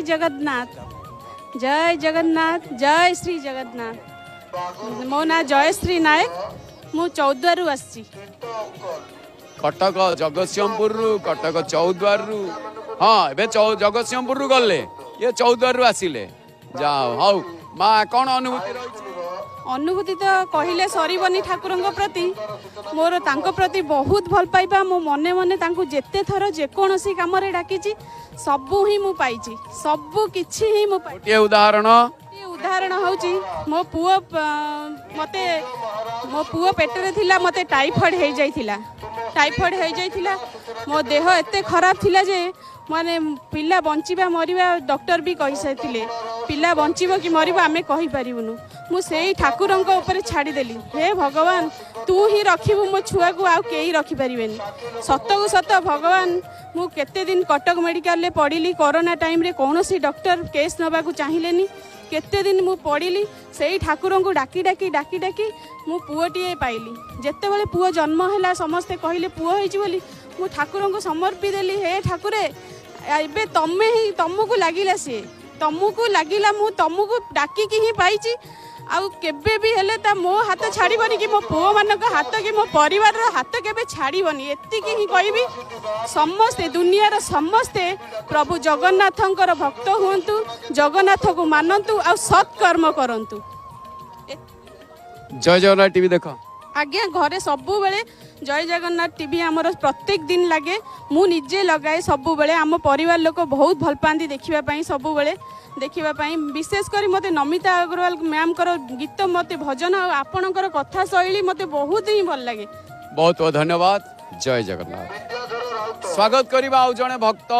ଜଗନ୍ନାଥ, ଜୟ ଜଗନ୍ନାଥ, ଜୟ ଶ୍ରୀ ଜଗନ୍ନାଥ। ମୋ ନାଁ ଜୟଶ୍ରୀ ନାୟକ, ମୁଁ ଚୌଦ୍ୱାରରୁ ଆସିଛି। କଟକ ଜଗତସିଂହପୁରରୁ, କଟକ ଚୌଦ୍ୱାରରୁ। ହଁ, ଏବେ ଜଗତସିଂହପୁରରୁ ଗଲେ, ଇଏ ଚୌଦ୍ୱାରରୁ ଆସିଲେ। ଯାଅ ହଉ ମା, କଣ ଅନୁଭୂତି ରହିଛି? ଅନୁଭୂତି ତ କହିଲେ ସରିବନି। ଠାକୁରଙ୍କ ପ୍ରତି ମୋର, ତାଙ୍କ ପ୍ରତି ବହୁତ ଭଲ ପାଇବା। ମୁଁ ମନେ ମନେ ତାଙ୍କୁ ଯେତେ ଥର ଯେକୌଣସି କାମରେ ଡାକିଛି, ସବୁ ହିଁ ମୁଁ ପାଇଛି, ସବୁ କିଛି ହିଁ ମୁଁ ପାଇଛି। ଗୋଟିଏ ଉଦାହରଣ? ଗୋଟିଏ ଉଦାହରଣ ହେଉଛି ମୋ ପୁଅ। ମୋତେ ମୋ ପୁଅ ପେଟରେ ଥିଲା, ମୋତେ ଟାଇଫଏଡ଼ ହେଇଯାଇଥିଲା। ଟାଇଫଏଡ଼ ହେଇଯାଇଥିଲା, ମୋ ଦେହ ଏତେ ଖରାପ ଥିଲା ଯେ ମାନେ ପିଲା ବଞ୍ଚିବା ମରିବା ଡକ୍ଟର ବି କହିସାରିଥିଲେ, ପିଲା ବଞ୍ଚିବ କି ମରିବ ଆମେ କହିପାରିବୁନୁ। ମୁଁ ସେଇ ଠାକୁରଙ୍କ ଉପରେ ଛାଡ଼ିଦେଲି, ହେ ଭଗବାନ, ତୁ ହିଁ ରଖିବୁ ମୋ ଛୁଆକୁ, ଆଉ କେହି ରଖିପାରିବେନି। ସତକୁ ସତ ଭଗବାନ, ମୁଁ କେତେ ଦିନ କଟକ ମେଡ଼ିକାଲରେ ପଡ଼ିଲି। କରୋନା ଟାଇମ୍ରେ କୌଣସି ଡକ୍ଟର କେସ୍ ନେବାକୁ ଚାହିଁଲେନି। କେତେ ଦିନ ମୁଁ ପଡ଼ିଲି, ସେଇ ଠାକୁରଙ୍କୁ ଡାକି ଡାକି ଡାକି ଡାକି ମୁଁ ପୁଅଟିଏ ପାଇଲି। ଯେତେବେଳେ ପୁଅ ଜନ୍ମ ହେଲା, ସମସ୍ତେ କହିଲେ ପୁଅ ହେଇଛି ବୋଲି। ମୁଁ ଠାକୁରଙ୍କୁ ସମର୍ପି ଦେଲି, ହେ ଠାକୁରେ, ଏବେ ତମେ ହିଁ, ତମକୁ ଲାଗିଲା ସିଏ, ତମକୁ ଲାଗିଲା, ମୁଁ ତମକୁ ଡାକିକି ହିଁ ପାଇଛି। ଆଉ କେବେ ବି ହେଲେ ତା ମୋ ହାତ ଛାଡ଼ିବନି କି ମୋ ପୁଅମାନଙ୍କ ହାତ କି ମୋ ପରିବାରର ହାତ କେବେ ଛାଡ଼ିବନି। ଏତିକି ହିଁ କହିବି, ସମସ୍ତେ, ଦୁନିଆର ସମସ୍ତେ ପ୍ରଭୁ ଜଗନ୍ନାଥଙ୍କର ଭକ୍ତ ହୁଅନ୍ତୁ, ଜଗନ୍ନାଥକୁ ମାନନ୍ତୁ ଆଉ ସତ୍କର୍ମ କରନ୍ତୁ। ଜୟ ଜଗନ୍ନାଥ ଟିଭି ଦେଖ? ଆଜ୍ଞା, ଘରେ ସବୁବେଳେ ଜୟ ଜଗନ୍ନାଥ ଟିଭି ଆମର ପ୍ରତ୍ୟେକ ଦିନ ଲାଗେ। ମୁଁ ନିଜେ ଲଗାଏ ସବୁବେଳେ। ଆମ ପରିବାର ଲୋକ ବହୁତ ଭଲ ପାଆନ୍ତି ଦେଖିବା ପାଇଁ, ସବୁବେଳେ ଦେଖିବା ପାଇଁ। ବିଶେଷ କରି ମୋତେ ନମିତା ଅଗ୍ରୱାଲ ମ୍ୟାମ୍ଙ୍କର ଗୀତ, ମୋତେ ଭଜନ ଆଉ ଆପଣଙ୍କର କଥା ଶୈଳୀ ମୋତେ ବହୁତ ହିଁ ଭଲ ଲାଗେ। ବହୁତ ବହୁତ ଧନ୍ୟବାଦ, ଜୟ ଜଗନ୍ନାଥ। ସ୍ୱାଗତ କରିବା ଆଉ ଜଣେ ଭକ୍ତ।